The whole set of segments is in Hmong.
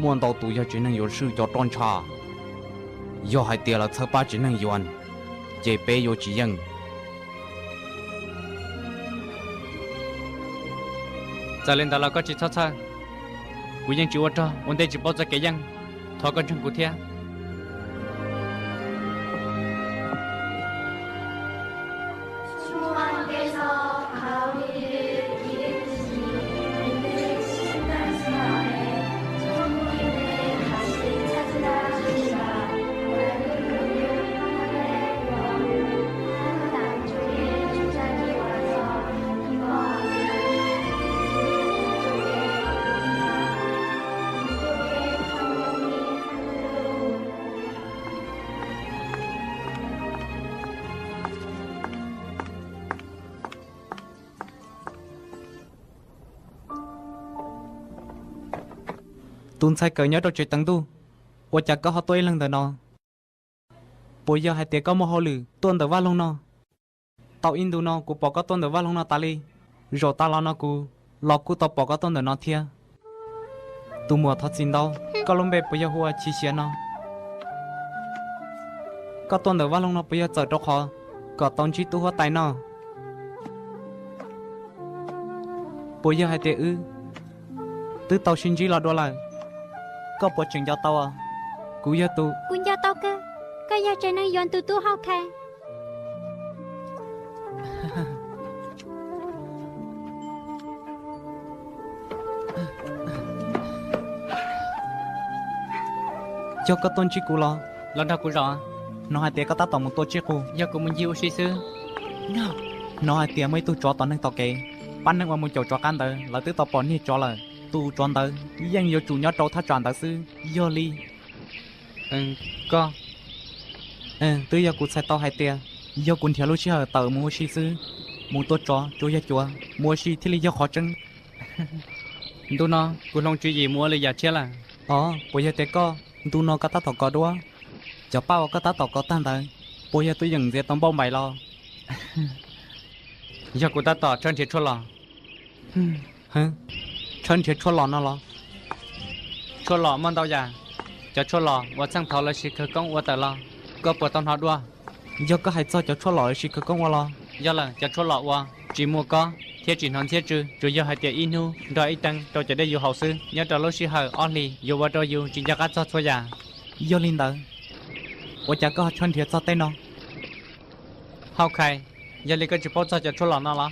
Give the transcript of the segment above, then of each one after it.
Muaj ntau tus yog tsev neeg yuav swj cov roj ntsha. Yog hais tias lawv txhawb pab tsev neeg yuav, ces peb yuav tsis yeej. Txawm li ntawd los koj tsis txhob txhawj, kuv yeej tsis ua rog ua ntej tsis paub txoj kev yeej. Thov koj ntseeg kuv thiab. Tus ntxhais kawm nyob rau tsev teev ntuj, ua cas koj ho tuaj ib leeg ntawm no? Puas yog hais tias koj muaj hauj lwm tuaj ntawm vaj loog no? Tau ib ntu no kuv pom koj tuaj ntawm vaj loog no tas li, zaum tas los no kuv los kuj tau pom koj tuaj ntawm no thiab. Tus muam thov txim ntau, koj lub npe puas yog hu ua Chim Siav no? Koj tuaj ntawm vaj loog no puas yog txawm rau qhov kom tau ntsib tub huab tais no? Puas yog hais tias wb twb tau sib ntsib los dua lawm? Koj puas tseem nco tau? Kuv yog tus, kuv nco tau kawg, koj yog tsev neeg yuav tus tub Hauj Khais. Yog koj tuaj ntsib kuv los? Los nrog kuv zom. Hnov hais tias koj tab tom mus tua tsij qus. Yog kuv mus ncig ua si xwb. Hnov hais tias muaj ib tug tsov tom neeg tom kev, pab neeg uas mus caum tsov qab ntawd lawv twb tau pom niag tsov lawm. Tus tsov ntawd yeej yuav tsum nyob rau thaj tsam ntawd xwb. Yog li, koj, twb yog kuv txhais tau hais tias yog kuv nrhiav lub sij hawm tawm mus ua si xwb, mus tua tsov tsuas yog cuav, mus ua si thiaj li yog qhov tseeb. Ntu no kuv hloov tswv yim mus ua lwm yam tshiab lawm. Os, puas yog tias koj ntu no koj tab tom kov duab? Cov paj uas koj tab tom kov tag ntawd, puas yog twb yeem ntxias tau npauj npaim los? Yog kuv tab tom tshawb nrhiav tshuaj los. Tshawb nrhiav tshuaj los no los? Tshuaj los muaj ntau yam. Cov tshuaj los uas txheej thaud lawv siv khawv koob ua tawm los, koj puas tau hnov dua? Yog koj hais txog cov tshuaj los lawv siv khawv koob ua los? Yog lawm, cov tshuaj los uas tsis muaj kob thiab tsis hnov ntxhiab tsw, tsuas yog hais tias ib hnub nrog ib teev rau cov dej yus haus xwb, nyob rau lub sij hawm ob hlis yuav ua rau yus tsis nco qab txog txhua yam. Yog li ntawd, ua cas koj ho tshawb nrhiav txog tej no? Hauj Khais, yog li koj tsis paub txog cov tshuaj los no los?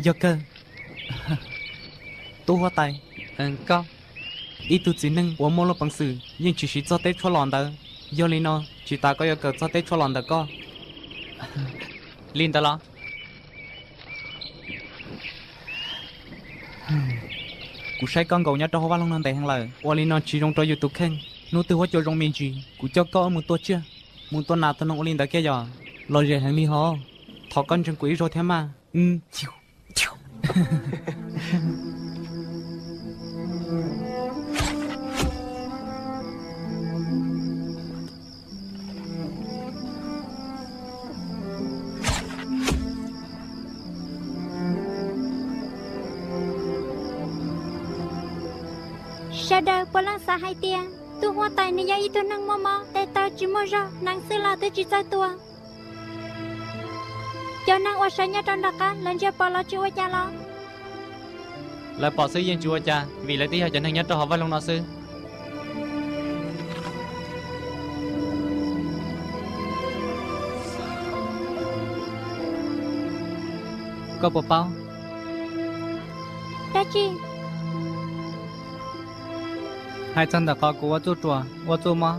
Yog kawg. Tub huab tais, koj, ib tug txiv neej uas muaj lub peev xwm yeej tsis siv txog tej tshuaj los ntawd, yog li no tsis tas koj yuav kawm txog tej tshuaj los ntawm koj. Li ntawd los? Kuv saib koj nkaum nyob rau hauv vaj loog no ntev heev lawm, ua li no tsis zoo rau yus tus kheej. Hnub twg huab cua zoo me ntsis kuv coj koj wb mus tua tsiaj, mus tua nas tua noog ua li ntawd kiag yom. Lom zem heev li hos. Thov koj ntseeg kuv ib zaug thiab mas. Sawv daws puav leej xav hais tias tub huab tais nws yog ib tug neeg muaj mob tes taw tsis muaj zog, hneev xwb los twb tsis txawj tua. Cov neeg uas sawv nyob rau nram qab lawv ntsia pom los tsis ua cas los? Lawv pom xwb yeej tsis ua cas, vim lawv twb yog cov neeg nyob rau hauv vaj loog no xwb. Koj puas paub? Dab tsi? Hais txog ntawm qhov kuv ua txuj ruam ua txuj mob,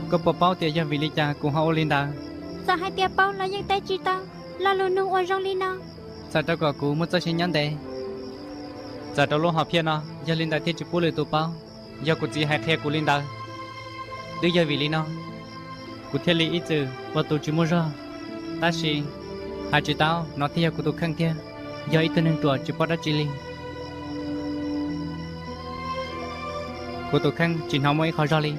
koj puas paub tias yog vim li cas kuv ho ua li ntawd? Txawm hais tias paub los yeej teb tsis tau lo lus nug uas zoo li no. Txawm rau kom kuv muaj txoj sia nyob ntev, txawm rau lub hom phiaj no, yog li ntawd thiaj tsis pub lwm tus paub. Yog kuv txiv hais qhia kuv li ntawd, twb yog vim li no kuv thiaj li ib txwm ua tus tsis muaj zog. Tab sis hais tsis tau, no thiaj yog kuv tus kheej tiag, yog ib tug neeg ruam tsis paub dab tsi li. Kuv tus kheej tsis hnov muaj ib qho zog li.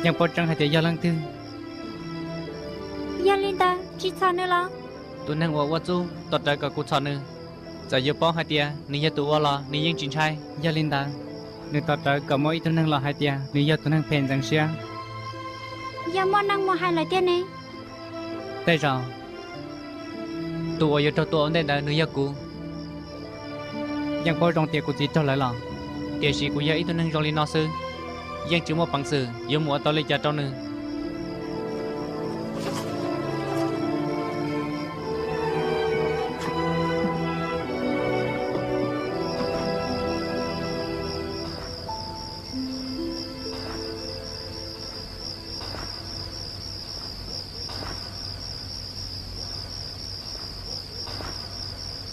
Yeej paub tseeb hais tias yog leej twg. Yog li ntawd, Tsis txhom nws los? Tus neeg uas ua txuj tos rawv kom kuv txhom nws, txawm yuav paub hais tias nws yog tus ua los nws yeej tsis ntshai. Yog li ntawd, nws tos rawv kom muaj ib tug neeg los hais tias nws yog tus neeg phem ntxeev siab. Yog muaj neeg mus hais lawm tiag ne? Tej zaum tus uas yuav raug tua ua ntej ntawd nws yog kuv. Yeej paub zoo tias kuv txiv raug lawv los, tiam sis kuv yog ib tug neeg zoo li no xwb, yeej tsis muaj peev xwm yuav mus ua tau li cas rau nws.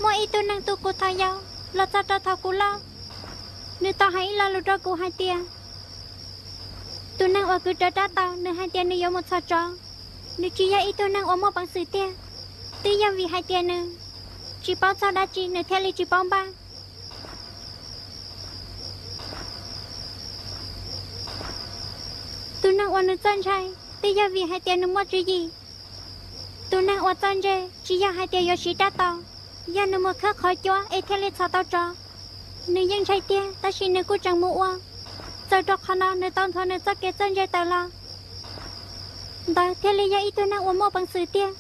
Muaj ib tug neeg tu kuv thaum yau los txog rau thaum kuv loj. Nws tau hais ib lo lus rau kuv hais tias, tus neeg uas kwv rawv rab taus nws hais tias nws yuav mus txhom tsov, nws tsis yog ib tug neeg uas muaj peev xwm tiag. Twb yog vim hais tias nws tsis paub txog dab tsi nws thiaj li tsis paub npaj. Tus neeg uas nws txawj ntshai twb yog vim hais tias nws muaj tswv yim. Tus neeg uas txawj ntse tsis yog hais tias yuav siv rab taus, yog nws mus khawb qhov cuab es thiaj li txhom tau tsov. Nws yeej ntshai tiag tab sis nws kuj tseem mus ua, txawm rau qhov no nws tau nthuav nws txoj kev txawj ntse tawm los. Ntawd thiaj li yog ib tug neeg uas muaj peev xwm tiag.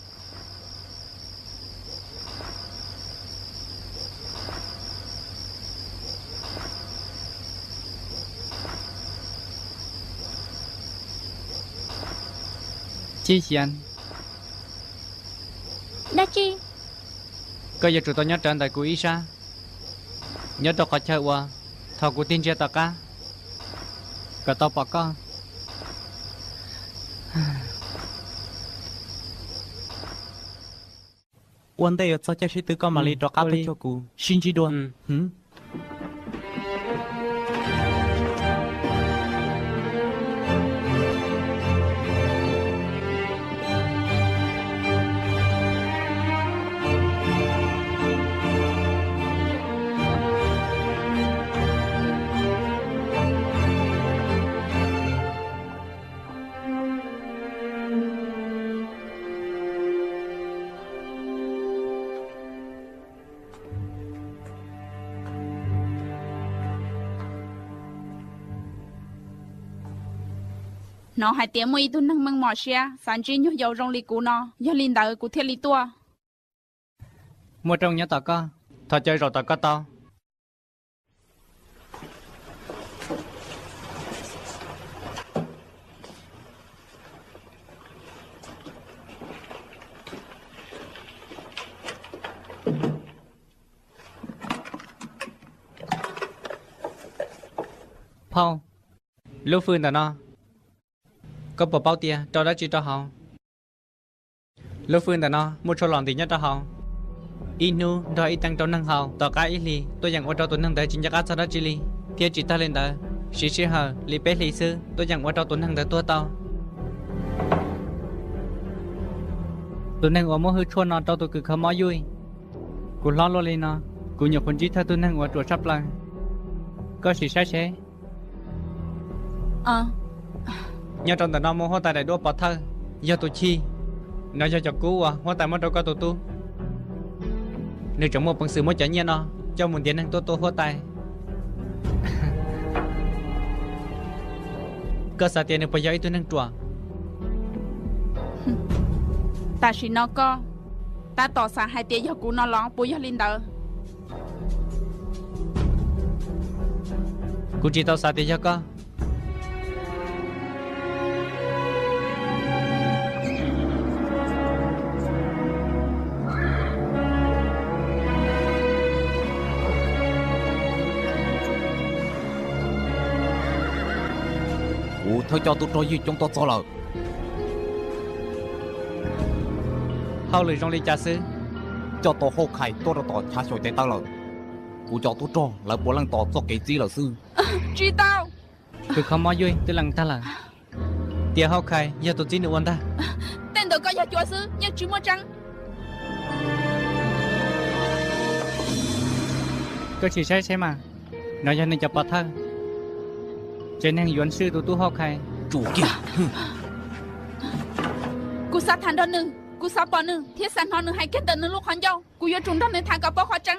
Chij Xian. Dab tsi? Koj yuav tsum tau nyob rawv ntawm kuv ib sab, nyob rau qhov chaw uas thaum kuv tig ntsia tom qab kom tau pom koj. Ua ntej yuav txog caij sib tw koj mam li rov qab tuaj cuag kuv. Sib ntsib dua. Hnov hais tias muaj ib tug neeg meej mom siab xav ntsib nyuag yaus zoo li kuv no, yog li ntawd kuv thiaj li tuaj. Muaj rooj nyob tom koj, thov caw zaum tom koj tau. Phauj, lub fwj ntawm no, koj puas paub tias rau dab tsi rau hauv? Lub fwj ntawm no muaj tshuaj lom ntim nyob rau hauv. Ib hnub nrog ib teev rau neeg haus, tom qab ib hlis tuaj yeem ua rau tus neeg ntawd tsis nco qab txog dab tsi li, thiab tsis tag li ntawd, siv sij hawm li peb hlis xwb tuaj yeem ua rau tus neeg ntawd tuag tau. Tus neeg uas muab hwj tshuaj no rau tus kws kho mob yuj, kuv hlob luaj li no, kuv nyuam qhuav ntsib thawj tug neeg uas ruam tshaj plaws. Koj sim saib seb. Nyob rau ntawm no muaj huab tais daim duab pov thawj, yog tus chij. No yog cov kub uas huab tais muab rau koj tus tub. Nws tseem muaj peev xwm muab cov nyiaj no coj mus ntiav neeg tuaj tua huab tais. Koj xav tias nws puas yog ib tug neeg ruam? Tam sim no koj tab tom xav hais tias yog kuv no los puas yog li ntawd? Kuv tsis tau xav tias yog koj. Kuv thawj coj tub rog ywj coob tuaj txog lawm. Hauj lwm zoo li cas xwb? Coj tau Hauj Khai tuaj rau tom chav xyaum tes taw lawm. Kuv cov tub rog lawv puav leej tos txoj kev txib lawm xwb. Tsis tau. Tus kho mob yuj twb lees tag lawm, tias Hauj Khai yog tus txib nws ua ntag. Tej ntawd koj yog cuav xwb, yeej tsis muaj tseeb. Koj sim saib seb mas, no yog nws cov pov thawj, tsev neeg yuav swj tus tub Hauj Khai. Tsum kiag. Kuv xav tham nrog nws. Kuv xav pom nws thiab xav hnov nws hais kiag ntawm nws lub qhov ncauj. Kuv yuav tsum nrog nws tham kom paub qhov tseeb.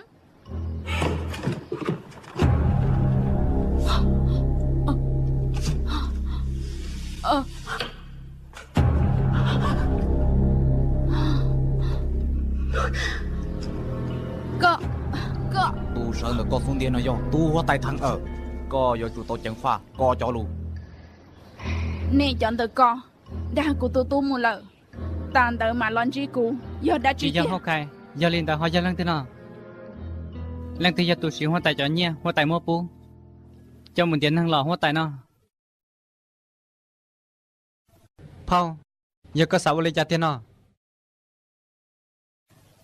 Koj, koj. Tus sawv ntawm koj xub ntiag no yog tub huab tais Theev Awm. Koj yuav tsum tau ceev faj koj cov lus. Nej cov ntawm ko dag kuv tus tub mus lawm, tas ntawd mam los ntsib kuv. Yog dab tsi tiag? Hauj Khai, yog li ntawd ho yog leej twg no? Leej twg yog tus siv huab tais cov nyiaj huab tais muab pub coj mus ntiav neeg los huab tais no? Phauj, yog koj xav ua li cas tiag no?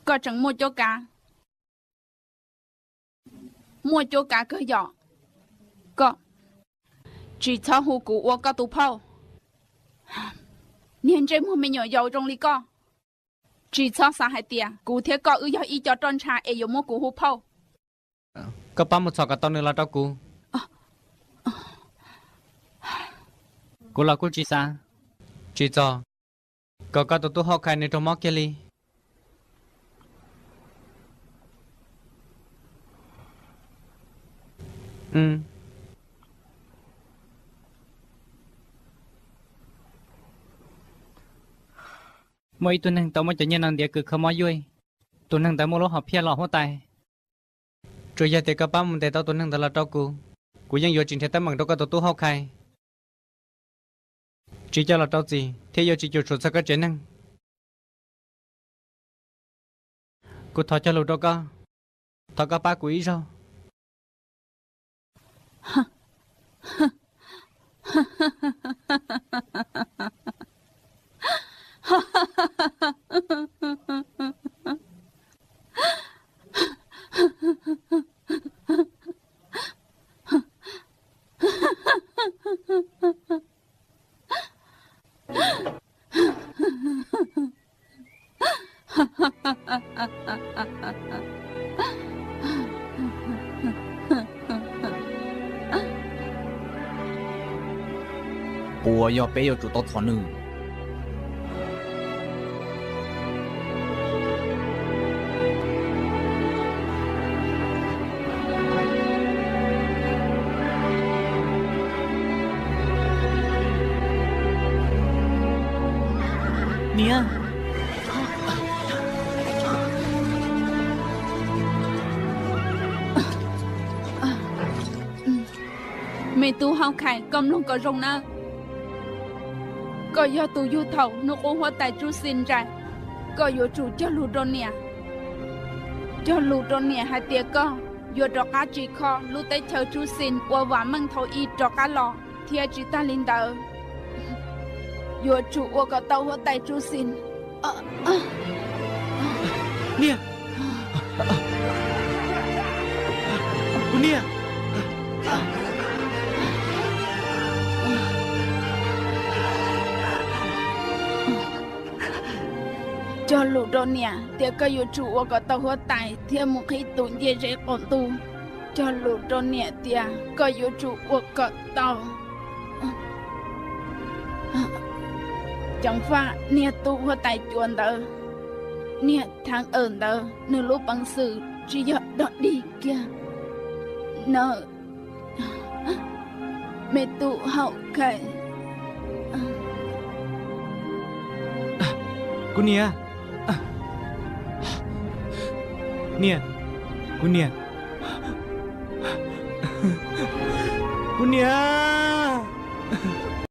Koj tseem muaj cuab kav, muaj cuab kav kawg yom? Koj tsis txhob hu kuv ua koj tus phauj. Niag ntsej muag me nyuam yaus zoo li koj, tsis txhob xav hais tias kuv thiab koj wb yog ib co roj ntsha es yuav muab kuv hu phauj. Koj pab mus txhom kom tau nws los rau kuv. Kuv los kuj tsis xav. Tsis txog, kom koj tus tub Hauj Khai nws raug mob kiag li. Muaj ib tug neeg tau muab cov nyiaj no ntiav kws kho mob yuj. Tus neeg ntawd muaj lub hom phiaj los huab tais. Tsuas yog tias koj pab mus ntes tau tus neeg ntawd los rau kuv, kuv yeej yuav tsis nrhiav teeb meem rau koj tus tub Hauj Khai. Tsis coj los rau txim thiab yuav tsis cuam tshuam txog koj tsev neeg. Kuv thov cog lus rau koj, thov koj pab kuv ib zaug. Puas yog peb yuav tsum tau txhom nws? Niam. Me tub Hauj Khai, koj mloog kom zoo nawb. Koj yog tus yug thaum hnub qub huab tais Tsub Xis nraim, koj yuav tsum cog lus rau niam. Cog lus rau niam hais tias koj yuav rov qab tsim kho lub teb chaws Tsub Xis ua vam meej thaum ub rov qab los, thiab tsis tag li ntawd, yuav tsum ua kom tau huab tais Tsub Xis. Niam! Kuv niam! Cog lus rau niam tias koj yuav tsum ua kom tau huab tais thiab mus qhib tus ncej zeb qaum ntuj. Cog lus rau niam tias koj yuav tsum ua kom tau ceev faj niag tub huab tais cuav ntawd. Niag Theev Awm ntawd nws lub peev xwm tsis yog dog dig kiag nawb, me tub Hauj Khai. Kuv niam! Niam! Kuv niam! Kuv niam!